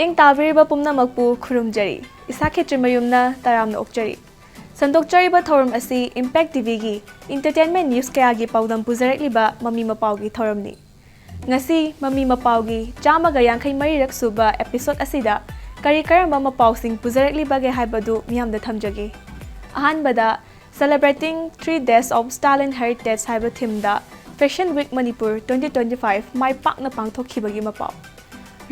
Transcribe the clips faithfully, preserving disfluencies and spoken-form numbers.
ꯏꯪ ꯇꯥꯕꯤꯔꯤꯕ ꯄꯨꯝꯅꯃꯛꯄꯨ ꯈꯨꯔꯨꯝꯖꯔꯤ꯫ ꯏꯁꯥ ꯈꯦꯇ꯭ꯔꯤꯃꯌꯨꯝꯅ ꯇꯔꯥꯝꯅ ꯑꯣꯛꯆꯔꯤ꯫ ꯁꯟꯗꯣꯛꯆꯔꯤꯕ ꯊꯧꯔꯝ ꯑꯁꯤ Impact ꯇꯤꯚꯤꯒꯤ entertainment news ꯀꯌꯥꯒꯤ ꯄꯥꯎꯗꯝ ꯄꯨꯖꯔꯛꯂꯤꯕ ꯃꯃꯤ ꯃꯄꯥꯎꯒꯤ ꯊꯧꯔꯝꯅꯤ꯫ ꯉꯁꯤ ꯃꯃꯤ ꯃꯄꯥꯎꯒꯤ ꯆꯥꯝꯃꯒ ꯌꯥꯡꯈꯩ ꯃꯔꯤꯔꯛ ꯁꯨꯕ episode ꯑꯁꯤꯗ ꯀꯔꯤ ꯀꯔꯝꯕ ꯃꯄꯥꯎꯁꯤꯡ ꯄꯨꯖꯔꯛꯂꯤꯕꯒꯦ ꯍꯥꯏꯕꯗꯨ ꯃꯤꯌꯥꯝꯗ ꯊꯝꯖꯒꯦ꯫ ꯑꯍꯥꯟꯕꯗ, Celebrating Three Days of Style and Heritage ꯍꯥꯏꯕ themeꯗ Fashion Week Manipur twenty twenty five ꯃꯥꯏ ꯄꯥꯛꯅ ꯄꯥꯡꯊꯣꯛꯈꯤꯕꯒꯤ ꯃꯄꯥꯎ꯫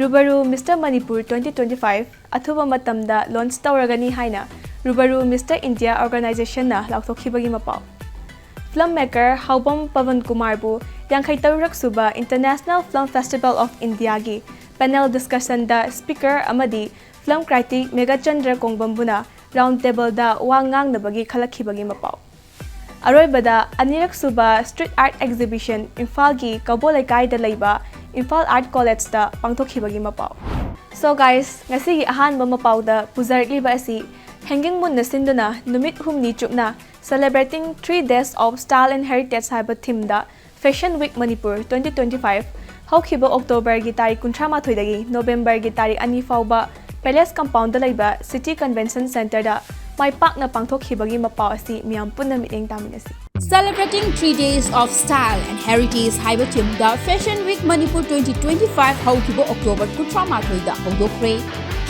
ꯔꯨꯕꯔꯨ Mister Manipur twenty twenty five ꯑꯊꯨꯕ ꯃꯇꯝꯗ launch ꯇꯧꯔꯒꯅꯤ ꯍꯥꯏꯅ ꯔꯨꯕꯔꯨ Mister India organizationꯅ ꯂꯥꯎꯊꯣꯛꯈꯤꯕꯒꯤ ꯃꯄꯥꯎ꯫ Filmmaker ꯍꯥꯎꯕꯝ ꯄꯕꯟ ꯀꯨꯃꯥꯔꯕꯨ ꯌꯥꯡꯈꯩ ꯇꯔꯨꯛ ꯁꯨꯕ International Film Festival of Indiaꯒꯤ panel discussionꯗ speaker ꯑꯃꯗꯤ film critic ꯃꯦꯘꯆꯟꯗ꯭ꯔ ꯀꯣꯡꯕꯝꯕꯨꯅ round tableꯗ ꯋꯥ ꯉꯥꯡꯅꯕꯒꯤ ꯈꯜꯂꯛꯈꯤꯕꯒꯤ ꯃꯄꯥꯎ꯫ ꯑꯔꯣꯏꯕꯗ, ꯑꯅꯤꯔꯛ ꯁꯨꯕ street art exhibition ꯏꯝꯐꯥꯜꯒꯤ ꯀꯕꯣ ꯂꯩꯀꯥꯏꯗ ꯂꯩꯕ ꯏꯝꯐꯥꯜ Art Collegeꯇ ꯄꯥꯡꯊꯣꯛꯈꯤꯕꯒꯤ ꯃꯄꯥꯎ꯫ So guys, ꯉꯁꯤꯒꯤ ꯑꯍꯥꯟꯕ ꯃꯄꯥꯎꯗ ꯄꯨꯖꯔꯛꯂꯤꯕ ꯑꯁꯤ Hanging Moonꯅ ꯁꯤꯟꯗꯨꯅ ꯅꯨꯃꯤꯠ ꯍꯨꯝꯅꯤ ꯆꯨꯞꯅ Celebrating Three Days of Style and Heritage ꯍꯥꯏꯕ themeꯗ Fashion Week Manipur twenty twenty five ꯍꯧꯈꯤꯕ Octoberꯒꯤ ꯇꯥꯔꯤꯛ ꯀꯨꯟꯊ꯭ꯔꯥ ꯃꯥꯊꯣꯏꯗꯒꯤ Novemberꯒꯤ ꯇꯥꯔꯤꯛ ꯑꯅꯤ ꯐꯥꯎꯕ Palace Compoundꯗ ꯂꯩꯕ City Convention Centreꯗ ꯃꯥꯏ ꯄꯥꯛꯅ ꯄꯥꯡꯊꯣꯛꯈꯤꯕꯒꯤ ꯃꯄꯥꯎ ꯑꯁꯤ ꯃꯤꯌꯥꯝ ꯄꯨꯟꯅ ꯃꯤꯠꯌꯦꯡ ꯇꯥꯃꯤꯟꯅꯁꯤ꯫ Celebrating Three Days of Style and Heritage ꯍꯥꯏꯕ themeꯗ Fashion Week Manipur twenty twenty five ꯍꯧꯈꯤꯕ October ꯀꯨꯟꯊ꯭ꯔꯥ ꯃꯥꯊꯣꯏꯗ ꯍꯧꯗꯣꯛꯈ꯭ꯔꯦ꯫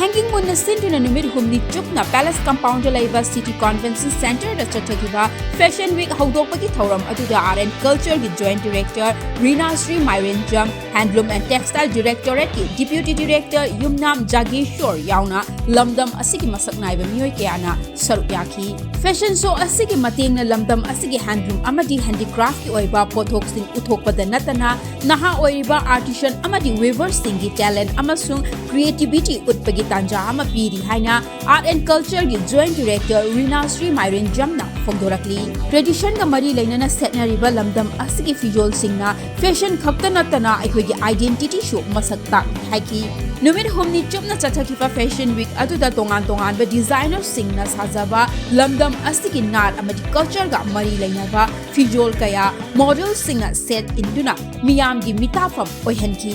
Hanging Moonꯅ ꯁꯤꯟꯗꯨꯅ ꯅꯨꯃꯤꯠ ꯍꯨꯝꯅꯤ ꯆꯨꯞꯅ Palace Compoundꯗ ꯂꯩꯕ City Convention Centreꯗ ꯆꯠꯊꯈꯤꯕ Fashion Week ꯍꯧꯗꯣꯛꯄꯒꯤ ꯊꯧꯔꯝ ꯑꯗꯨꯗ Art and Cultureꯒꯤ Joint Director Rina Shri ꯃꯥꯏꯔꯦꯟꯖꯝ, Handloom and Textile Directorateꯀꯤ Deputy Director ꯌꯨꯝꯅꯥꯝ ꯖꯥꯒꯦꯁꯣꯔ ꯌꯥꯎꯅ ꯂꯝꯗꯝ ꯑꯁꯤꯒꯤ ꯃꯁꯛ ꯅꯥꯏꯕ ꯃꯤꯑꯣꯏ ꯀꯌꯥꯅ ꯁꯔꯨꯛ ꯌꯥꯈꯤ꯫ Fashion show ꯑꯁꯤꯒꯤ ꯃꯇꯦꯡꯅ ꯂꯝꯗꯝ ꯑꯁꯤꯒꯤ handloom ꯑꯃꯗꯤ handicraftꯀꯤ ꯑꯣꯏꯕ ꯄꯣꯠꯊꯣꯛꯁꯤꯡ ꯎꯠꯊꯣꯛꯄꯗ ꯅꯠꯇꯅ ꯅꯍꯥ ꯑꯣꯏꯔꯤꯕ artisan ꯑꯃꯗꯤ weaverꯁꯤꯡꯒꯤ talent ꯑꯃꯁꯨꯡ creativity ꯎꯠꯄꯒꯤ ꯇꯥꯟꯖꯥ ꯑꯃ ꯄꯤꯔꯤ ꯍꯥꯏꯅ Art and Cultureꯒꯤ Joint Director ꯔꯤꯅꯥ ꯁ꯭ꯔꯤ ꯃꯥꯏꯔꯦꯟꯖꯝꯅ ꯐꯣꯡꯗꯣꯔꯛꯂꯤ꯫ Traditionꯒ ꯃꯔꯤ ꯂꯩꯅꯅ ꯁꯦꯠꯅꯔꯤꯕ ꯂꯝꯗꯝ ꯑꯁꯤꯒꯤ ꯐꯤꯖꯣꯜꯁꯤꯡꯅ fashion ꯈꯛꯇ ꯅꯠꯇꯅ ꯑꯩꯈꯣꯏꯒꯤ identityꯁꯨ ꯃꯁꯛ ꯇꯥꯛꯂꯤ ꯍꯥꯏꯈꯤ꯫ ꯅꯨꯃꯤꯠ ꯍꯨꯝꯅꯤ ꯆꯨꯞꯅ ꯆꯠꯊꯈꯤꯕ Fashion Week ꯑꯗꯨꯗ ꯇꯣꯉꯥꯟ ꯇꯣꯉꯥꯟꯕ designerꯁꯤꯡꯅ ꯁꯥꯖꯕ ꯂꯝꯗꯝ ꯑꯁꯤꯒꯤ ꯅꯥꯠ ꯑꯃꯗꯤ cultureꯒ ꯃꯔꯤ ꯂꯩꯅꯕ ꯐꯤꯖꯣꯜ ꯀꯌꯥ modelꯁꯤꯡꯅ ꯁꯦꯠ ꯏꯟꯗꯨꯅ ꯃꯤꯌꯥꯝꯒꯤ ꯃꯤꯇꯥꯐꯝ ꯑꯣꯏꯍꯟꯈꯤ꯫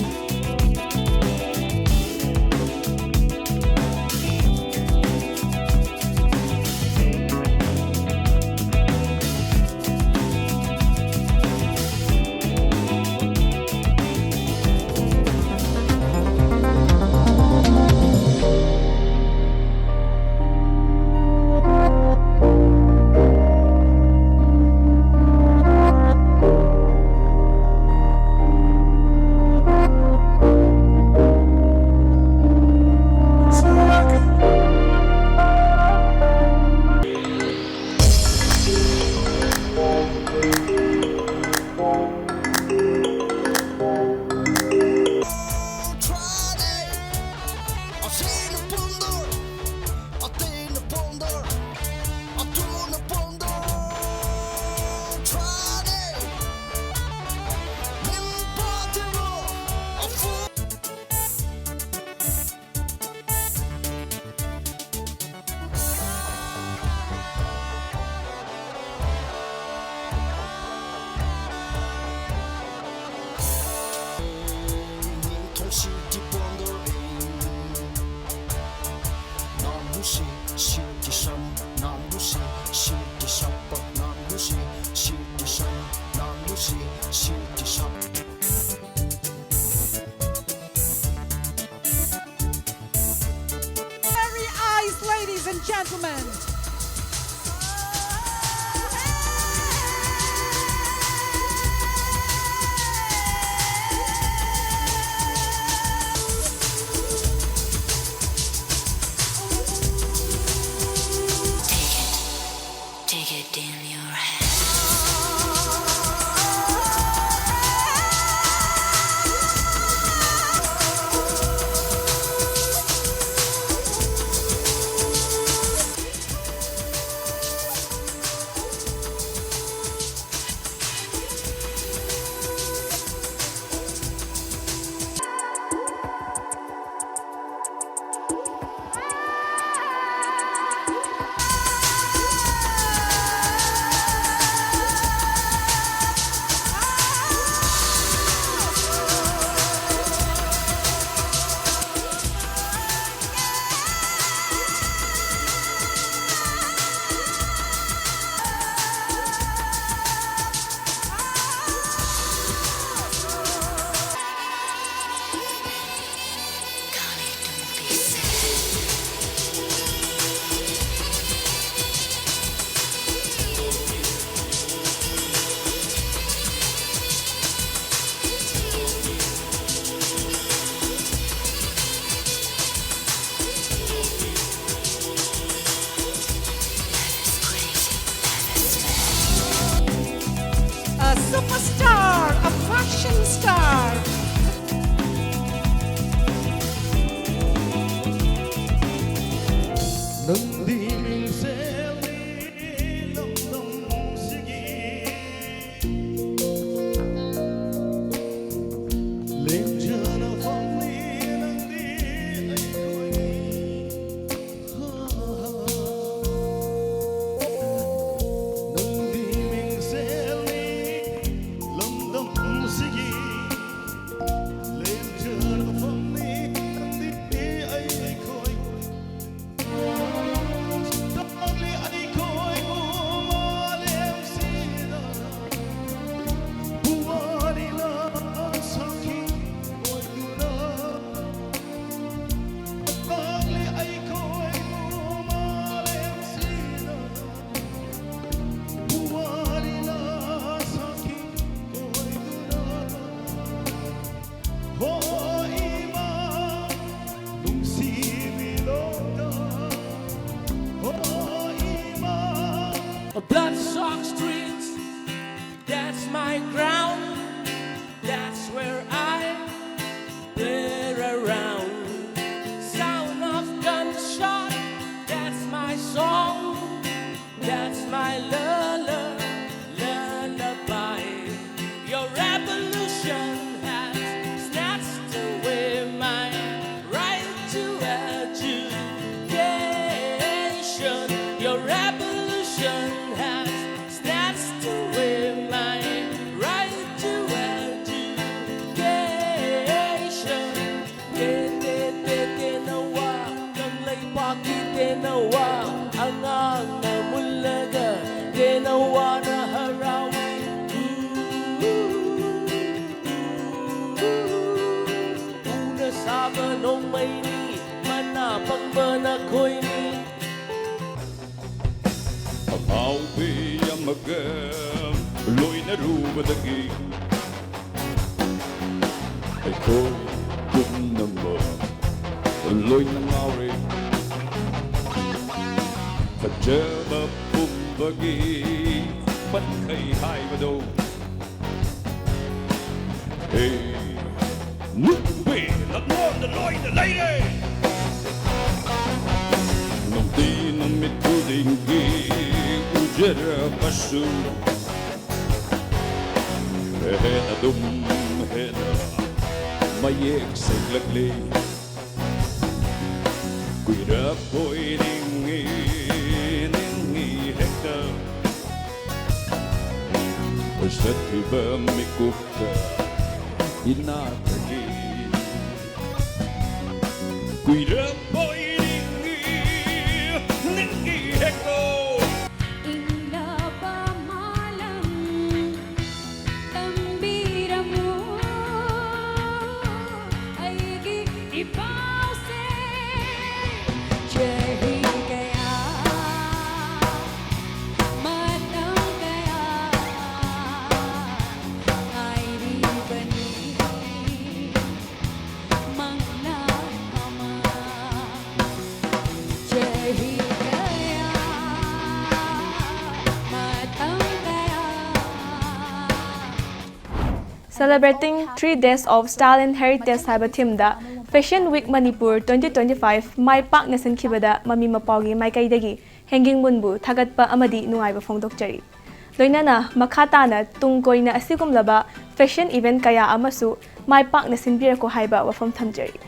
Shirty Shan, Nalushi, Shirty Shapa, Nalushi, Shirty Shan, Nalushi, Shirty Shapa. Very eyes, ladies and gentlemen. Take it, take it in your hand. Bloodsock streets, that's my ground. That's where I play around. Sound of gunshot, that's my song. That's my lulla, lullaby. Your revolution has snatched away my right to education. Your revolution has snatched away my right to education. Te te te te nawa, ꯀꯪꯂꯩꯄꯥꯛꯀꯤ ꯇꯦꯅꯋꯥ, ꯑꯉꯥꯡꯅ ꯃꯨꯜꯂꯒ ꯇꯦꯅꯋꯥꯅ ꯍꯔꯥꯎꯏ꯫ ꯎꯅ ꯁꯥꯕ ꯅꯣꯡꯃꯩꯅꯤ, ꯃꯅꯥ ꯄꯪꯕ ꯅꯈꯣꯏꯅꯤ꯫ ꯑꯉꯥꯎꯕꯤ ꯑꯃꯒ ꯂꯣꯏꯅꯔꯨꯕꯗꯒꯤ ꯑꯩꯈꯣꯏ ꯄꯨꯝꯅꯃꯛ ꯂꯣꯏꯅ ꯉꯥꯎꯔꯦ꯫ ꯐꯖꯕ ꯄꯨꯝꯕꯒꯤ ꯄꯟꯈꯩ ꯍꯥꯏꯕꯗꯣ ꯍꯦ, ꯅꯨꯄꯤ ꯅꯉꯣꯟꯗ ꯂꯣꯏꯅ ꯂꯩꯔꯦ꯫ ꯅꯨꯡꯇꯤ ꯅꯨꯃꯤꯠ ꯈꯨꯗꯤꯡꯒꯤ ꯎꯖꯔꯕꯁꯨ, ꯍꯦꯟꯅ ꯑꯗꯨꯝ ꯍꯦꯟꯅ ꯃꯌꯦꯛ ꯁꯦꯡꯂꯛꯂꯤ꯫ ꯀꯨꯏꯔꯕꯣꯏ ꯅꯤꯡꯏ, ꯅꯤꯡꯏ ꯍꯦꯛꯇ꯫ ꯆꯠꯈꯤꯕ ꯃꯤꯀꯨꯞꯇ ꯏꯅꯥꯛꯇꯒꯤ꯫ ꯀꯨꯏꯔꯕꯣꯏ ꯅꯤꯡꯏ, ꯅꯤꯡꯏ ꯍꯦꯛꯇ꯫ ꯏꯪꯂꯕ ꯃꯥꯂꯪ ꯇꯝꯕꯤꯔꯝꯃꯨ ꯑꯩꯒꯤ ꯏꯄꯥꯎꯁꯦ꯫ ꯆꯍꯤ ꯀꯌꯥ, ꯃꯇꯝ ꯀꯌꯥ ꯉꯥꯏꯔꯤꯕꯅꯤ ꯃꯪꯂꯥꯟ ꯑꯃ꯫ Celebrating three days of style and heritage ꯍꯥꯏꯕ themeꯗ Fashion Week Manipur twenty twenty-five ꯃꯥꯏ ꯄꯥꯛꯅ ꯁꯤꯟꯈꯤꯕꯗ ꯃꯃꯤ ꯃꯄꯥꯎꯒꯤ ꯃꯥꯏꯀꯩꯗꯒꯤ ꯍꯦꯡꯒꯤꯡ ꯃꯨꯟꯕꯨ ꯊꯥꯒꯠꯄ ꯑꯃꯗꯤ ꯅꯨꯡꯉꯥꯏꯕ ꯐꯣꯡꯗꯣꯛꯆꯔꯤ꯫ ꯂꯣꯏꯅꯅ ꯃꯈꯥ ꯇꯥꯅ ꯇꯨꯡ ꯀꯣꯏꯅ ꯑꯁꯤꯒꯨꯝꯂꯕ fashion event ꯀꯌꯥ ꯑꯃꯁꯨ ꯃꯥꯏ ꯄꯥꯛꯅ ꯁꯤꯟꯕꯤꯔꯛꯎ ꯍꯥꯏꯕ ꯋꯥꯐꯝ ꯊꯝꯖꯔꯤ꯫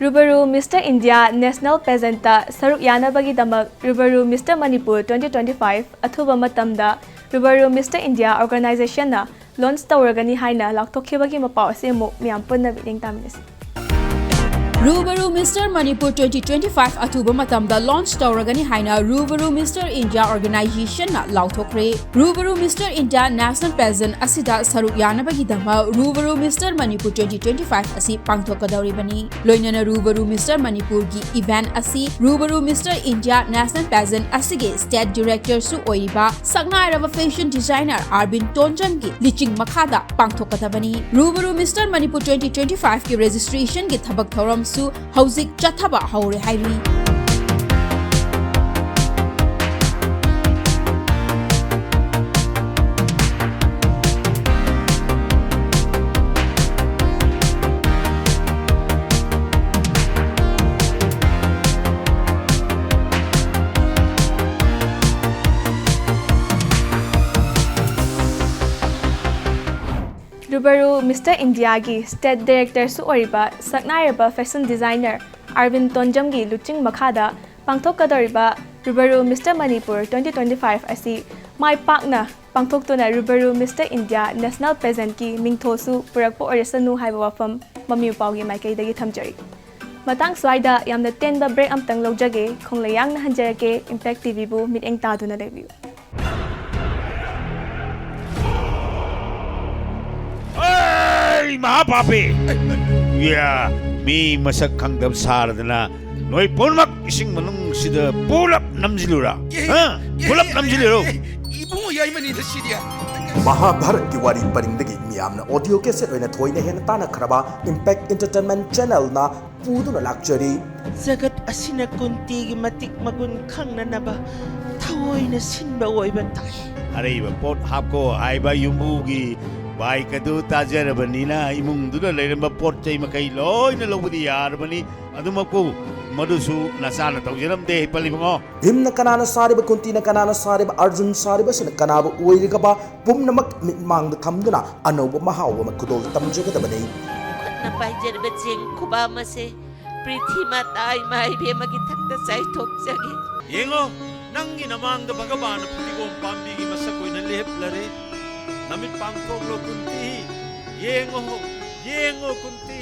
ꯔꯨꯕꯔꯨ Mister India National Pageantꯇ ꯁꯔꯨꯛ ꯌꯥꯅꯕꯒꯤꯗꯃꯛ ꯔꯨꯕꯔꯨ Mister Manipur twenty twenty-five ꯑꯊꯨꯕ ꯃꯇꯝꯗ ꯔꯨꯕꯔꯨ Mister India Organizationꯅ launch ꯇꯧꯔꯒꯅꯤ ꯍꯥꯏꯅ ꯂꯥꯎꯊꯣꯛꯈꯤꯕꯒꯤ ꯃꯄꯥꯎ ꯑꯁꯤ ꯑꯃꯨꯛ ꯃꯤꯌꯥꯝ ꯄꯨꯟꯅ ꯃꯤꯠꯌꯦꯡ ꯇꯥꯃꯤꯟꯅꯁꯤ꯫ ꯔꯨꯕꯔꯨ Mister Manipur twenty twenty-five ꯑꯊꯨꯕ ꯃꯇꯝꯗ launch ꯇꯧꯔꯒꯅꯤ ꯍꯥꯏꯅ ꯔꯨꯕꯔꯨ Mister India Organizationꯅ ꯂꯥꯎꯊꯣꯛꯈ꯭ꯔꯦ꯫ ꯔꯨꯕꯔꯨ Mister India National Pageant ꯑꯁꯤꯗ ꯁꯔꯨꯛ ꯌꯥꯅꯕꯒꯤꯗꯃꯛ ꯔꯨꯕꯔꯨ Mister Manipur twenty twenty-five ꯑꯁꯤ ꯄꯥꯡꯊꯣꯛꯀꯗꯧꯔꯤꯕꯅꯤ꯫ ꯂꯣꯏꯅꯅ ꯔꯨꯕꯔꯨ Mister Manipurꯒꯤ event ꯑꯁꯤ ꯔꯨꯕꯔꯨ Mister India National Pageant ꯑꯁꯤꯒꯤ state directorꯁꯨ ꯑꯣꯏꯔꯤꯕ ꯁꯛꯅꯥꯏꯔꯕ fashion designer ꯑꯥꯔꯕꯤꯟ ꯇꯣꯟꯖꯝꯒꯤ ꯂꯤꯆꯤꯡ ꯃꯈꯥꯗ ꯄꯥꯡꯊꯣꯛꯀꯗꯕꯅꯤ꯫ ꯔꯨꯕꯔꯨ Mister Manipur twenty twenty-fiveꯀꯤ registrationꯒꯤ ꯊꯕꯛ ꯊꯧꯔꯝꯁꯨ ꯍꯧꯖꯤꯛ ꯆꯠꯊꯕ ꯍꯧꯔꯦ ꯍꯥꯏꯔꯤ꯫ ꯔꯨꯕꯔꯨ Mister Indiaꯒꯤ state directorꯁꯨ ꯑꯣꯏꯔꯤꯕ ꯁꯛꯅꯥꯏꯔꯕ fashion designer ꯑꯥꯔꯕꯤꯟ ꯇꯣꯟꯖꯝꯒꯤ ꯂꯨꯆꯤꯡ ꯃꯈꯥꯗ ꯄꯥꯡꯊꯣꯛꯀꯗꯧꯔꯤꯕ ꯔꯨꯕꯔꯨ Mister Manipur twenty twenty-five ꯑꯁꯤ ꯃꯥꯏ ꯄꯥꯛꯅ ꯄꯥꯡꯊꯣꯛꯇꯨꯅ ꯔꯨꯕꯔꯨ Mister India National Pageantꯀꯤ ꯃꯤꯡꯊꯣꯜꯁꯨ ꯄꯨꯔꯛꯄ ꯑꯣꯏꯔꯁꯅꯨ ꯍꯥꯏꯕ ꯋꯥꯐꯝ ꯃꯃꯤ ꯃꯄꯥꯎꯒꯤ ꯃꯥꯏꯀꯩꯗꯒꯤ ꯊꯝꯖꯔꯤ꯫ ꯃꯇꯥꯡ ꯁ꯭ꯋꯥꯏꯗ ꯌꯥꯝꯅ ꯇꯦꯟꯕ break ꯑꯝꯇꯪ ꯂꯧꯖꯒꯦ꯫ ꯈꯣꯡꯂꯩ ꯌꯥꯡꯅ ꯍꯟꯖꯔꯛꯀꯦ꯫ Impact TVꯕꯨ ꯃꯤꯠꯌꯦꯡ ꯇꯥꯗꯨꯅ ꯂꯩꯕꯤꯌꯨ꯫ ꯑꯩ ꯃꯍꯥ ꯄꯥꯄꯤ! ꯌꯥ, ꯃꯤ ꯃꯁꯛ ꯈꯪꯗꯕ ꯁꯥꯔꯗꯅ ꯅꯣꯏ ꯄꯨꯝꯅꯃꯛ ꯏꯁꯤꯡ ꯃꯅꯨꯡꯁꯤꯗ ꯄꯨꯂꯞ ꯅꯝꯁꯤꯜꯂꯨꯔꯥ? ꯍꯥ? ꯄꯨꯂꯞ ꯅꯝꯁꯤꯜꯂꯨꯔꯣ? ꯏꯕꯨꯡꯉꯣ ꯌꯥꯏꯃꯅꯤꯗ ꯁꯤꯗꯤ꯫ ꯃꯍꯥꯚꯥꯔꯠꯀꯤ ꯋꯥꯔꯤ ꯄꯔꯤꯡꯗꯒꯤ ꯃꯤꯌꯥꯝꯅ audio cassette ꯑꯣꯏꯅ ꯊꯣꯏꯅ ꯍꯦꯟꯅ ꯇꯥꯟꯅꯈ꯭ꯔꯕ Impact Entertainment Channelꯅ ꯄꯨꯗꯨꯅ ꯂꯥꯛꯆꯔꯤ꯫ ꯖꯒꯠ ꯑꯁꯤꯅ ꯀꯨꯟꯇꯤꯒꯤ ꯃꯇꯤꯛ ꯃꯒꯨꯟ ꯈꯪꯅꯅꯕ ꯊꯑꯣꯏꯅ ꯁꯤꯟꯕ ꯑꯣꯏꯕ ꯇꯥꯏ꯫ ꯑꯔꯩꯕ ꯄꯣꯠ ꯍꯥꯞꯀꯣ ꯍꯥꯏꯕ ꯌꯨꯝꯕꯨꯒꯤ ꯕꯥꯏꯛ ꯑꯗꯨ ꯇꯥꯖꯔꯕꯅꯤꯅ ꯏꯃꯨꯡꯗꯨꯗ ꯂꯩꯔꯝꯕ ꯄꯣꯠ ꯆꯩ ꯃꯈꯩ ꯂꯣꯏꯅ ꯂꯧꯕꯗꯤ ꯌꯥꯔꯕꯅꯤ꯫ ꯑꯗꯨꯃꯛꯄꯨ ꯃꯗꯨꯁꯨ ꯅꯆꯥꯅ ꯇꯧꯖꯔꯝꯗꯦ, ꯍꯩꯄꯜ ꯏꯕꯨꯡꯉꯣ꯫ ꯚꯤꯝꯅ ꯀꯅꯥꯅ ꯁꯥꯔꯤꯕ, ꯀꯨꯟꯇꯤꯅ ꯀꯅꯥꯅ ꯁꯥꯔꯤꯕ, ꯑꯔꯖꯨꯟ ꯁꯥꯔꯤꯕꯁꯤꯅ ꯀꯅꯥꯕꯨ ꯑꯣꯏꯔꯤꯒꯕ ꯄꯨꯝꯅꯃꯛ ꯃꯤꯠꯃꯥꯡꯗ ꯊꯝꯗꯨꯅ ꯑꯅꯧꯕ ꯃꯍꯥꯎ ꯑꯃ ꯈꯨꯗꯣꯜ ꯇꯝꯖꯒꯗꯕꯅꯤ꯫ ꯈꯨꯠꯅ ꯄꯥꯏꯖꯔꯤꯕ ꯆꯦꯡ ꯈꯨꯕꯥꯝ ꯑꯁꯦ ꯄ꯭ꯔꯤꯊꯤ ꯃꯥꯇꯥ ꯏꯃꯥ ꯏꯕꯦꯝꯃꯒꯤ ꯊꯛꯇ ꯆꯥꯏꯊꯣꯛꯆꯒꯦ꯫ ꯌꯦꯡꯉꯣ, ꯅꯪꯒꯤ ꯅꯃꯥꯡꯗ ꯚꯒꯕꯥꯟꯅ ꯐꯗꯤꯒꯣꯝ ꯄꯥꯝꯕꯤꯒꯤ ꯃꯁꯛ ꯑꯣꯏꯅ ꯂꯦꯞꯂꯔꯦ꯫ ꯅꯃꯤꯠ ꯄꯥꯡꯊꯣꯛꯂꯣ ꯀꯨꯟꯇꯤ, ꯌꯦꯡꯉꯣ, ꯌꯦꯡꯉꯣ ꯀꯨꯟꯇꯤ꯫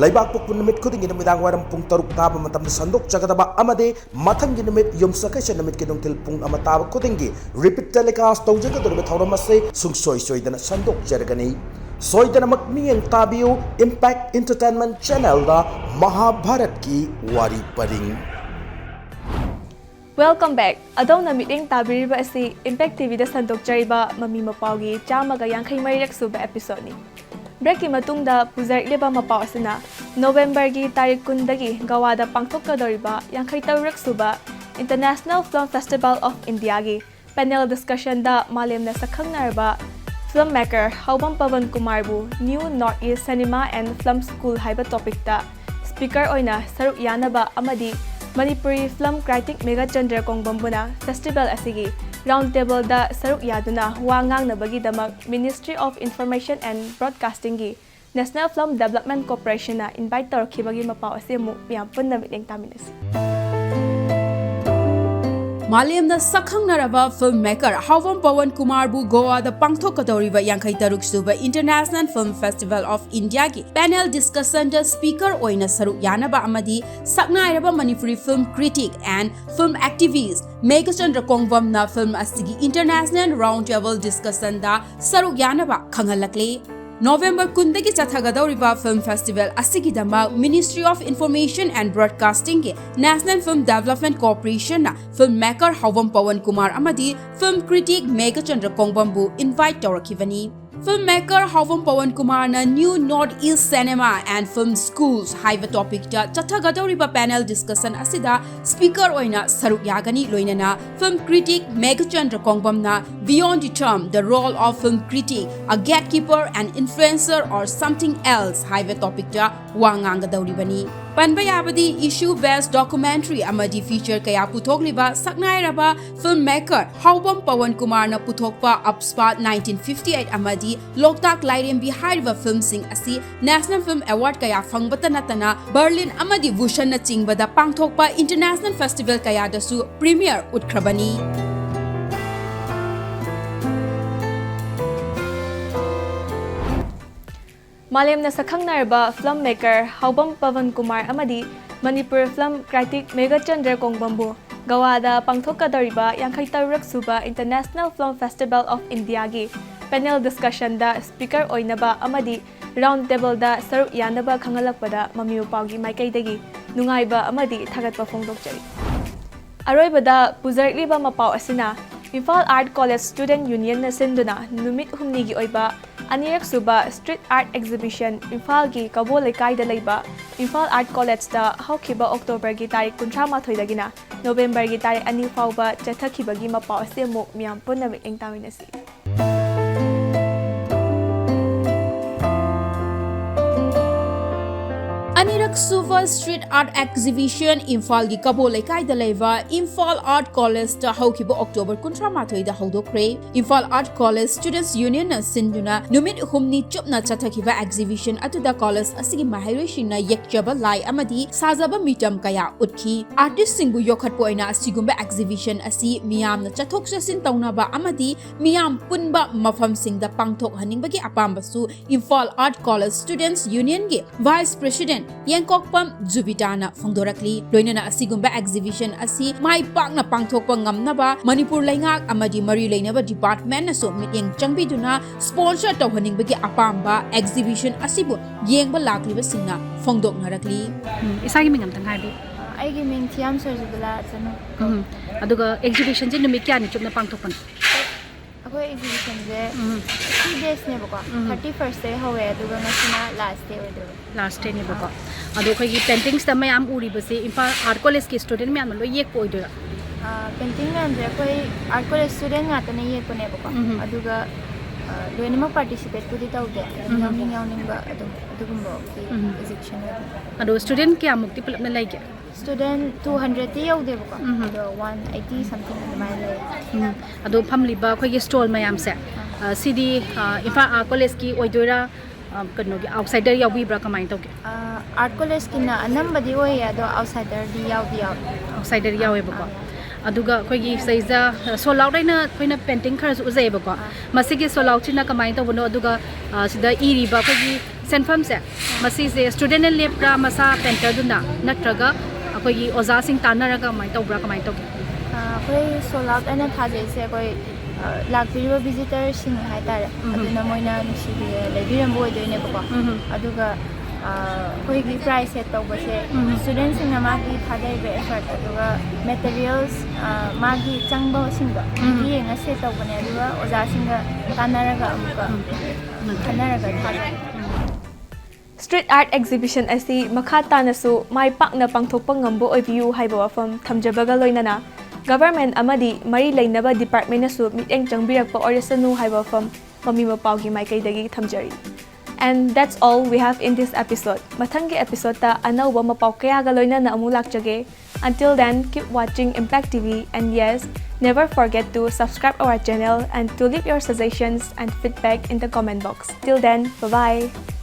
ꯂꯩꯕꯥꯛꯄꯣꯛꯄ ꯅꯨꯃꯤꯠ ꯈꯨꯗꯤꯡꯒꯤ ꯅꯨꯃꯤꯗꯥꯡ ꯋꯥꯏꯔꯝ ꯄꯨꯡ ꯇꯔꯨꯛ ꯇꯥꯕ ꯃꯇꯝꯗ ꯁꯟꯗꯣꯛꯆꯒꯗꯕ ꯑꯃꯗꯤ ꯃꯊꯪꯒꯤ ꯅꯨꯃꯤꯠ ꯌꯨꯝꯁꯀꯩꯁ ꯅꯨꯃꯤꯠꯀꯤ ꯅꯨꯡꯊꯤꯜ ꯄꯨꯡ ꯑꯃ ꯇꯥꯕ ꯈꯨꯗꯤꯡꯒꯤ repeat telecast ꯇꯧꯖꯒꯗꯧꯔꯤꯕ ꯊꯧꯔꯝ ꯑꯁꯤ ꯁꯨꯡꯁꯣꯏ ꯁꯣꯏꯗꯅ ꯁꯟꯗꯣꯛꯆꯔꯒꯅꯤ꯫ ꯁꯣꯏꯗꯅꯃꯛ ꯃꯤꯠꯌꯦꯡ ꯇꯥꯕꯤꯌꯨ Impact Entertainment channelꯗ ꯃꯍꯥꯚꯥꯔꯠꯀꯤ ꯋꯥꯔꯤ ꯄꯔꯤꯡ꯫ Welcome back! ꯑꯗꯣꯝꯅ ꯃꯤꯠꯌꯦꯡ ꯇꯥꯕꯤꯔꯤꯕ ꯑꯁꯤ Impact TVꯗ ꯁꯟꯗꯣꯛꯆꯔꯤꯕ ꯃꯃꯤ ꯃꯄꯥꯎꯒꯤ ꯆꯥꯝꯃꯒ ꯌꯥꯡꯈꯩ ꯃꯔꯤꯔꯛ ꯁꯨꯕ episodeꯅꯤ꯫ Breakꯀꯤ ꯃꯇꯨꯡꯗ ꯄꯨꯖꯔꯛꯂꯤꯕ ꯃꯄꯥꯎ ꯑꯁꯤꯅ Novemberꯒꯤ ꯇꯥꯔꯤꯛ ꯀꯨꯟꯗꯒꯤ ꯒꯋꯥꯗ ꯄꯥꯡꯊꯣꯛꯀꯗꯧꯔꯤꯕ ꯌꯥꯡꯈꯩ ꯇꯔꯨꯛꯔꯛ ꯁꯨꯕ International Film Festival of Indiaꯒꯤ panel discussionꯗ ꯃꯥꯂꯦꯝꯅ ꯁꯛꯈꯪꯅꯔꯕ film maker ꯍꯥꯎꯕꯝ Pawan ꯀꯨꯃꯥꯔꯕꯨ New North East Cinema and Film School ꯍꯥꯏꯕ topicꯇ speaker ꯑꯣꯏꯅ ꯁꯔꯨꯛ ꯌꯥꯅꯕ ꯑꯃꯗꯤ Manipuri film critic Meghachandra ꯀꯣꯡꯕꯝꯕꯨꯅ festival ꯑꯁꯤꯒꯤ round tableꯗ ꯁꯔꯨꯛ ꯌꯥꯗꯨꯅ ꯋꯥ ꯉꯥꯡꯅꯕꯒꯤꯗꯃꯛ Ministry of Information and Broadcastingꯒꯤ National Film Development Corporationꯅ invite ꯇꯧꯔꯛꯈꯤꯕꯒꯤ ꯃꯄꯥꯎ ꯑꯁꯤ ꯑꯃꯨꯛ ꯃꯌꯥꯝ ꯄꯨꯟꯅ ꯃꯤꯠꯌꯦꯡ ꯇꯥꯃꯤꯟꯅꯁꯤ꯫ ꯃꯥꯂꯦꯝꯅ ꯁꯛꯈꯪꯅꯔꯕ film maker ꯍꯥꯎꯕꯝ ꯄꯋꯟ ꯀꯨꯃꯥꯔꯕꯨ ꯒꯣꯋꯥꯗ ꯄꯥꯡꯊꯣꯛꯀꯗꯧꯔꯤꯕ ꯌꯥꯡꯈꯩ ꯇꯔꯨꯛ ꯁꯨꯕ International Film Festival of Indiaꯒꯤ panel discussionꯗ speaker ꯑꯣꯏꯅ ꯁꯔꯨꯛ ꯌꯥꯅꯕ ꯑꯃꯗꯤ ꯁꯛꯅꯥꯏꯔꯕ Manipuri film critic and film activist Meghachandra ꯀꯣꯡꯕꯝꯅ film ꯑꯁꯤꯒꯤ International Round Table discussionꯗ ꯁꯔꯨꯛ ꯌꯥꯅꯕ ꯈꯪꯍꯜꯂꯛꯂꯤ꯫ November ꯀꯨꯟꯗꯒꯤ ꯆꯠꯊꯒꯗꯧꯔꯤꯕ film festival ꯑꯁꯤꯒꯤꯗꯃꯛ Ministry of Information and Broadcastingꯒꯤ National Film Development Corporationꯅ film maker ꯍꯥꯎꯕꯝ Pawan Kumar ꯑꯃꯗꯤ film critic Meghachandra ꯀꯣꯡꯕꯝꯕꯨ invite ꯇꯧꯔꯛꯈꯤꯕꯅꯤ꯫ Filmmaker ꯍꯥꯎꯕꯝ Pawan ꯀꯨꯃꯥꯔꯅ New North East Cinema and Film Schools ꯍꯥꯏꯕ topicꯇ ꯆꯠꯊꯒꯗꯧꯔꯤꯕ panel discussion ꯑꯁꯤꯗ speaker ꯑꯣꯏꯅ ꯁꯔꯨꯛ ꯌꯥꯒꯅꯤ꯫ ꯂꯣꯏꯅꯅ film critic Meghachandra ꯀꯣꯡꯕꯝꯅ Beyond the Term, The Role of Film Critic, A Gatekeeper, An Influencer or Something Else ꯍꯥꯏꯕ topicꯇ ꯋꯥ ꯉꯥꯡꯒꯗꯧꯔꯤꯕꯅꯤ꯫ ꯄꯟꯕ ꯌꯥꯕꯗꯤ issue based documentary ꯑꯃꯗꯤ feature ꯀꯌꯥ ꯄꯨꯊꯣꯛꯂꯤꯕ ꯁꯛꯅꯥꯏꯔꯕ filmmaker ꯍꯥꯎꯕꯝ ꯄꯋꯟ ꯀꯨꯃꯥꯔꯅ ꯄꯨꯊꯣꯛꯄ Upstart nineteen fifty-eight ꯑꯃꯗꯤ ꯂꯣꯛꯇꯥꯛ ꯂꯥꯏꯔꯦꯝꯕꯤ ꯍꯥꯏꯔꯤꯕ filmꯁꯤꯡ ꯑꯁꯤ National Film Award ꯀꯌꯥ ꯐꯪꯕꯇ ꯅꯠꯇꯅ Berlin ꯑꯃꯗꯤ Busanꯅꯆꯤꯡꯕꯗ ꯄꯥꯡꯊꯣꯛꯄ international festival ꯀꯌꯥꯗꯁꯨ premiere ꯎꯠꯈ꯭ꯔꯕꯅꯤ꯫ ꯃꯥꯂꯦꯝꯅ ꯁꯛꯈꯪꯅꯔꯕ filmmaker ꯍꯥꯎꯕꯝ ꯄꯋꯟ ꯀꯨꯃꯥꯔ ꯑꯃꯗꯤ ꯃꯅꯤꯄꯨꯔ film critic ꯃꯦꯘꯆꯟꯗ꯭ꯔ ꯀꯣꯡꯕꯝꯕꯨ ꯒꯋꯥꯗ ꯄꯥꯡꯊꯣꯛꯀꯗꯧꯔꯤꯕ ꯌꯥꯡꯈꯩ ꯇꯔꯨꯛ ꯁꯨꯕ International Film Festival of Indiaꯒꯤ panel discussionꯗ speaker ꯑꯣꯏꯅꯕ ꯑꯃꯗꯤ round tableꯗ ꯁꯔꯨꯛ ꯌꯥꯅꯕ ꯈꯪꯍꯜꯂꯛꯄꯗ ꯃꯃꯤ ꯃꯄꯥꯒꯤ ꯃꯥꯏꯀꯩꯗꯒꯤ ꯅꯨꯡꯉꯥꯏꯕ ꯑꯃꯗꯤ ꯊꯥꯒꯠꯄ ꯐꯣꯡꯗꯣꯛꯆꯔꯤ꯫ ꯑꯔꯣꯏꯕꯗ ꯄꯨꯖꯔꯛꯂꯤꯕ ꯃꯄꯥꯎ ꯑꯁꯤꯅ Imphal Art College Student Unionꯅ ꯁꯤꯟꯗꯨꯅ ꯅꯨꯃꯤꯠ ꯍꯨꯝꯅꯤꯒꯤ ꯑꯣꯏꯕ ꯑꯅꯤꯔꯛ ꯁꯨꯕ street art exhibition ꯏꯝꯐꯥꯜꯒꯤ ꯀꯕꯣ ꯂꯩꯀꯥꯏꯗ ꯂꯩꯕ Imphal Art Collegeꯇ ꯍꯧꯈꯤꯕ Octoberꯒꯤ ꯇꯥꯔꯤꯛ ꯀꯨꯟꯊ꯭ꯔꯥ ꯃꯥꯊꯣꯏꯗꯒꯤꯅ Novemberꯒꯤ ꯇꯥꯔꯤꯛ ꯑꯅꯤ ꯐꯥꯎꯕ ꯆꯠꯊꯈꯤꯕꯒꯤ ꯃꯄꯥꯎ ꯑꯁꯤ ꯑꯃꯨꯛ ꯃꯤꯌꯥꯝ ꯄꯨꯟꯅ ꯃꯤꯠꯌꯦꯡ ꯇꯥꯃꯤꯟꯅꯁꯤ꯫ ꯑꯅꯤꯔꯛ ꯁꯨꯕ street art exhibition ꯏꯝꯐꯥꯜꯒꯤ ꯀꯕꯣ ꯂꯩꯀꯥꯏꯗ ꯂꯩꯕ Imphal Art Collegeꯇ ꯍꯧꯈꯤꯕ October ꯀꯨꯟꯊ꯭ꯔꯥ ꯃꯥꯊꯣꯏꯗ ꯍꯧꯗꯣꯛꯈ꯭ꯔꯦ꯫ Imphal Art College Students Unionꯅ ꯁꯤꯟꯗꯨꯅ ꯅꯨꯃꯤꯠ ꯍꯨꯝꯅꯤ ꯆꯨꯞꯅ ꯆꯠꯊꯈꯤꯕ exhibition ꯑꯗꯨꯗ college ꯑꯁꯤꯒꯤ ꯃꯍꯩꯔꯣꯏꯁꯤꯡꯅ ꯌꯦꯛꯆꯕ ꯂꯥꯏ ꯑꯃꯗꯤ ꯁꯥꯖꯕ ꯃꯤꯇꯝ ꯀꯌꯥ ꯎꯠꯈꯤ꯫ Artistꯁꯤꯡꯕꯨ ꯌꯣꯛꯈꯠꯄ ꯑꯣꯏꯅ ꯑꯁꯤꯒꯨꯝꯕ exhibition ꯑꯁꯤ ꯃꯤꯌꯥꯝꯅ ꯆꯠꯊꯣꯛ ꯆꯠꯁꯤꯟ ꯇꯧꯅꯕ ꯑꯃꯗꯤ ꯃꯤꯌꯥꯝ ꯄꯨꯟꯕ ꯃꯐꯝꯁꯤꯡꯗ ꯄꯥꯡꯊꯣꯛꯍꯟꯅꯤꯡꯕꯒꯤ ꯑꯄꯥꯝꯕꯁꯨ Imphal Art College Students Unionꯒꯤ Vice President ꯌꯦꯡꯀꯣꯛꯄꯝ ꯖꯨꯕꯤꯇꯥꯅ ꯐꯣꯡꯗꯣꯔꯛꯂꯤ꯫ ꯂꯣꯏꯅꯅ ꯑꯁꯤꯒꯨꯝꯕ exhibition ꯑꯁꯤ ꯃꯥꯏ ꯄꯥꯛꯅ ꯄꯥꯡꯊꯣꯛꯄ ꯉꯝꯅꯕ ꯃꯅꯤꯄꯨꯔ ꯂꯩꯉꯥꯛ ꯑꯃꯗꯤ ꯃꯔꯤ ꯂꯩꯅꯕ departmentꯅꯁꯨ ꯃꯤꯠꯌꯦꯡ ꯆꯪꯕꯤꯗꯨꯅ sponsor ꯇꯧꯍꯟꯅꯤꯡꯕꯒꯤ ꯑꯄꯥꯝꯕ exhibition ꯑꯁꯤꯕꯨ ꯌꯦꯡꯕ ꯂꯥꯛꯂꯤꯕꯁꯤꯡꯅ ꯐꯣꯡꯗꯣꯛꯅꯔꯛꯂꯤ꯫ ꯎꯝ, ꯏꯁꯥꯒꯤ ꯃꯤꯡ ꯑꯝꯇꯪ ꯍꯥꯏꯕꯤꯌꯨ꯫ ꯑꯩꯒꯤ ꯃꯤꯡ ꯊꯤꯌꯥꯝ ꯁꯔꯖꯨꯕꯂꯥ ꯆꯅꯨ꯫ ꯎꯝ, ꯑꯗꯨꯒ exhibitionꯁꯦ ꯅꯨꯃꯤꯠ ꯀꯌꯥꯅꯤ ꯆꯨꯞꯅ ꯄꯥꯡꯊꯣꯛꯄꯅꯣ? ꯑꯩꯈꯣꯏ ꯑꯦꯛꯖꯤꯕꯤꯁꯟꯁꯦ ꯎꯝ. ꯊ꯭ꯔꯤ ꯗꯦꯖꯅꯦꯕꯀꯣ ꯎꯝ. ꯊꯥꯔꯇꯤ ꯐꯥꯔꯁꯇꯩ ꯍꯧꯋꯦ ꯑꯗꯨꯒ ꯉꯁꯤꯅ ꯂꯥꯁ ꯗꯦ ꯑꯣꯏꯗꯣꯏꯕ. ꯂꯥꯁ ꯗꯦꯅꯦꯕꯀꯣ. ꯑꯗꯣ ꯑꯩꯈꯣꯏꯒꯤ ꯄꯦꯟꯇꯤꯡꯁꯇ ꯃꯌꯥꯝ ꯎꯔꯤꯕꯁꯦ ꯏꯝꯐꯥꯜ ꯑꯥꯔꯠ ꯀꯣꯂꯦꯖꯀꯤ ꯁ꯭ꯇꯨꯗꯦꯟ ꯃꯌꯥꯝꯅ ꯂꯣꯏ ꯌꯦꯛꯄ ꯑꯣꯏꯗꯣꯏꯔꯥ? ꯄꯦꯟꯇꯤꯡ ꯃꯌꯥꯝꯁꯦ ꯑꯩꯈꯣꯏ ꯑꯥꯔꯠ ꯀꯣꯂꯦꯖ ꯁ꯭ꯇꯨꯗꯦꯟ ꯉꯥꯛꯇꯅ ꯌꯦꯛꯄꯅꯦꯕꯀꯣ. ꯎꯝ. ꯑꯗꯨꯒ ꯑ, ꯂꯣꯏꯅꯃꯛ ꯄꯥꯔꯇꯤꯁꯤꯄꯦꯠꯄꯨꯗꯤ ꯇꯧꯗꯦ ꯑꯗꯨꯝ ꯎꯝ. ꯌꯥꯎꯅꯤꯡ ꯌꯥꯎꯅꯤꯡꯕ ꯑꯗꯨꯝ ꯑꯗꯨꯒꯨꯝꯕꯒꯤ ꯎꯝ. ꯑꯦꯛꯖꯤꯕꯤꯁꯟ ꯑꯣꯏꯕ. ꯑꯗꯣ ꯁ꯭ꯇꯨꯗꯦꯟ ꯀꯌꯥꯃꯨꯛꯇꯤ ꯄꯨꯂꯞꯅ ꯂꯩꯒꯦ? ꯁ꯭ꯇꯨꯗꯦꯟ ꯇꯨ ꯍꯟꯗ꯭ꯔꯦꯗꯇꯤ ꯌꯧꯗꯦꯕꯀꯣ. ꯎꯝ. ꯑꯗꯣ ꯋꯥꯟ ꯑꯩꯠꯇꯤ ꯁꯝꯊꯤꯡ ꯑꯗꯨꯃꯥꯏꯅ ꯂꯩ. ꯎꯝ. ꯑꯗꯣ ꯐꯝꯂꯤꯕ ꯑꯩꯈꯣꯏꯒꯤ ꯁ꯭ꯇꯣꯜ ꯃꯌꯥꯝꯁꯦ, ꯑ, ꯁꯤꯗꯤ, ꯑ, ꯏꯝꯐꯥꯜ ꯑꯥꯔꯠ ꯀꯣꯂꯦꯖꯀꯤ ꯑꯣꯏꯗꯣꯏꯔꯥ, ꯑ, ꯀꯩꯅꯣꯒꯤ ꯑꯥꯎꯠꯁꯥꯏꯗꯔ ꯌꯥꯎꯕꯤꯕ꯭ꯔꯥ, ꯀꯃꯥꯏꯅ ꯇꯧꯒꯦ? ꯑꯥꯔꯠ ꯀꯣꯂꯦꯖꯀꯤꯅ ꯑꯅꯝꯕꯗꯤ ꯑꯣꯏꯌꯦ ꯑꯗꯣ ꯑꯥꯎꯠꯁꯥꯏꯗꯔꯗꯤ ꯌꯥꯎꯗꯤ ꯌꯥꯎꯋꯦ. ꯑꯥꯎꯠꯁꯥꯏꯗꯔ ꯌꯥꯎꯋꯦꯕꯀꯣ. ꯑꯗꯨꯒ ꯑꯩꯈꯣꯏꯒꯤ ꯁꯤꯗꯩꯁꯤꯗ ꯁꯣꯜ ꯑꯥꯎꯠ ꯍꯥꯏꯅ ꯑꯩꯈꯣꯏꯅ ꯄꯦꯟꯇꯤꯡ ꯈꯔꯁꯨ ꯎꯖꯩꯌꯦꯕꯀꯣ. ꯃꯁꯤꯒꯤ ꯁꯣꯜ ꯑꯥꯎꯠꯁꯤꯅ ꯀꯃꯥꯏꯅ ꯇꯧꯕꯅꯣ, ꯑꯗꯨꯒ, ꯑ, ꯁꯤꯗ ꯏꯔꯤꯕ ꯑꯩꯈꯣꯏꯒꯤ ꯁꯦꯟꯐꯝꯁꯦ, ꯃꯁꯤꯁꯦ ꯁ꯭ꯇꯨꯗꯦꯟꯅ ꯂꯦꯞꯄ꯭ꯔꯥ, ꯃꯁꯥ ꯄꯦꯟꯇꯔꯗꯨꯅ, ꯅꯠꯇ꯭ꯔꯒ ꯑꯩꯈꯣꯏꯒꯤ ꯑꯣꯖꯥꯁꯤꯡ ꯇꯥꯟꯅꯔꯒ ꯀꯃꯥꯏꯅ ꯇꯧꯕ꯭ꯔꯥ, ꯀꯃꯥꯏꯅ ꯇꯧꯒꯦ? ꯑꯩꯈꯣꯏ ꯁꯣꯜ ꯑꯥꯎꯠ ꯑꯅ ꯊꯥꯖꯩꯁꯦ ꯑꯩꯈꯣꯏ ꯑ, ꯂꯥꯛꯄꯤꯔꯤꯕ ꯚꯤꯖꯤꯇꯔꯁꯤꯡ ꯍꯥꯏꯇꯥꯔꯦ, ꯎꯝ. ꯑꯗꯨꯅ ꯃꯣꯏꯅ ꯅꯨꯡꯁꯤꯕꯤꯔ ꯂꯩꯕꯤꯔꯝꯕ ꯑꯣꯏꯗꯣꯏꯅꯦꯕꯀꯣ. ꯎꯝ. ꯑꯗꯨꯒ ꯑ, ꯑꯩꯈꯣꯏꯒꯤ ꯄ꯭ꯔꯥꯏꯖ ꯁꯦꯠ ꯇꯧꯕꯁꯦ ꯎꯝ. ꯁ꯭ꯇꯨꯗꯦꯟꯁꯤꯡꯅ ꯃꯥꯒꯤ ꯊꯥꯗꯔꯤꯕ ꯑꯦꯐꯔꯠ ꯑꯗꯨꯒ ꯃꯦꯇꯔꯤꯌꯦꯜꯁ ꯃꯥꯒꯤ ꯆꯪꯕꯁꯤꯡꯗꯣ ꯎꯝ. ꯌꯦꯡꯉ ꯁꯦꯠ ꯇꯧꯕꯅꯦ ꯑꯗꯨꯒ ꯑꯣꯖꯥꯁꯤꯡꯒ ꯇꯥꯟꯅꯔꯒ ꯑꯃꯨꯛꯀ ꯎꯝ. ꯈꯟꯅꯔꯒ ꯊꯥꯖꯩ. ꯁ꯭ꯇ꯭ꯔꯤꯠ ꯑꯥꯔꯠ ꯑꯦꯛꯖꯤꯕꯤꯁꯟ ꯑꯁꯤ ꯃꯈꯥ ꯇꯥꯅꯁꯨ ꯃꯥꯏ ꯄꯥꯛꯅ ꯄꯥꯡꯊꯣꯛꯄ ꯉꯝꯕ ꯑꯣꯏꯕꯤꯌꯨ ꯍꯥꯏꯕ ꯋꯥꯐꯝ ꯊꯝꯖꯕꯒ ꯂꯣꯏꯅꯅ ꯒꯚꯔꯟꯃꯦꯟꯠ ꯑꯃꯗꯤ ꯃꯔꯤ ꯂꯩꯅꯕ ꯗꯤꯄꯥꯔꯠꯃꯦꯟꯠꯅꯁꯨ ꯃꯤꯠꯌꯦꯡ ꯆꯪꯕꯤꯔꯛꯄ ꯑꯣꯏꯔꯁꯅꯨ ꯍꯥꯏꯕ ꯋꯥꯐꯝ ꯃꯃꯤ ꯃꯄꯥꯎꯒꯤ ꯃꯥꯏꯀꯩꯗꯒꯤ ꯊꯝꯖꯔꯤ. And that's all we have in this episode. ꯃꯊꯪꯒꯤ ꯑꯦꯄꯤꯁꯣꯗꯇ ꯑꯅꯧꯕ ꯃꯄꯥꯎ ꯀꯌꯥꯒ ꯂꯣꯏꯅꯅ ꯑꯃꯨꯛ ꯂꯥꯛꯆꯒꯦ. Until then, keep watching Impact T V and yes, never forget to subscribe our channel and to leave your suggestions and feedback in the comment box. Till then, bye-bye!